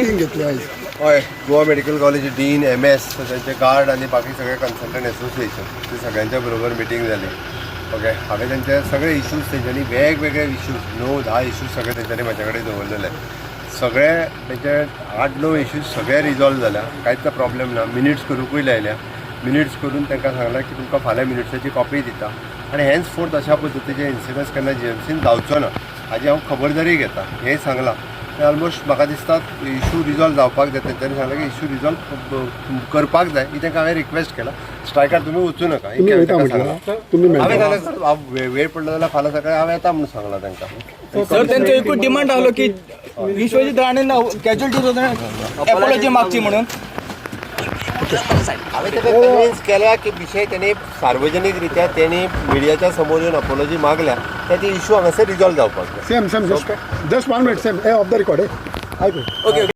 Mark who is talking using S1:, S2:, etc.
S1: Meeting घेतली आयज.
S2: हय, Goa medical college dean, MS, तांचे गार्ड आनी बाकी सगळे कन्सल्टंट एसोसिएशन, ते सगळ्यांच्या बरोबर मिटींग जाली. ओके, हांवें तांचे सगळे इश्यूज, तेंच्यांनी वेगवेगळे इश्यूज, 9-10 इश्यूज सगळे तेंच्यांनी म्हाज्या कडेन दवरलेले. सगळे तेंचे 8-9 इश्यूज सगळे रिजॉल्व जाल्या, कांयच प्रॉब्लेम ना. मिनिट्स करुंकूय लायल्या. मिनिट्स करून तांकां सांगलां की तुमकां फाल्यां मिनिट्साची कॉपी दिता आनी हेन्स फोर्थ अशा पद्दतीचे इन्सिडन्स केन्ना जीएमसीन जावचो ना हाजी हांव खबरदारी घेता हें सांगलां. ऑलमोस्ट म्हाका दिसता इशू रिजॉल्व जावपाक जाय. तेंच्यांनी सांगलें की इशू रिजॉल्व करपाक जाय ही तांकां हांवें रिक्वेस्ट केला. स्ट्रायकार तुमी वचूं नाका.
S1: तुमी वयता म्हटलं, तुमी
S2: हांवें
S1: मेळटा.
S2: सांगलें, हांव वेळ पडलो जाल्यार फाल्यां सकाळी हांव येता म्हणून सांगलां तांकां.
S3: सर, त्यांचो एकूच डिमांड आहलो की विश्वजीत राणेन कॅज्युअलिटी अपॉलॉजी मागची म्हणून.
S2: हांवें ताका कन्विन्स केल्या की विशय तेणी सार्वजनीक रित्या तेणी मिडियाच्या समोर येवन अपॉलॉजी मागल्या तर ती इशू हांगासर रिजॉल्व जावपाक जाय.
S1: Same same, just just one minute, same. A, of the record, आयक.
S3: ओके.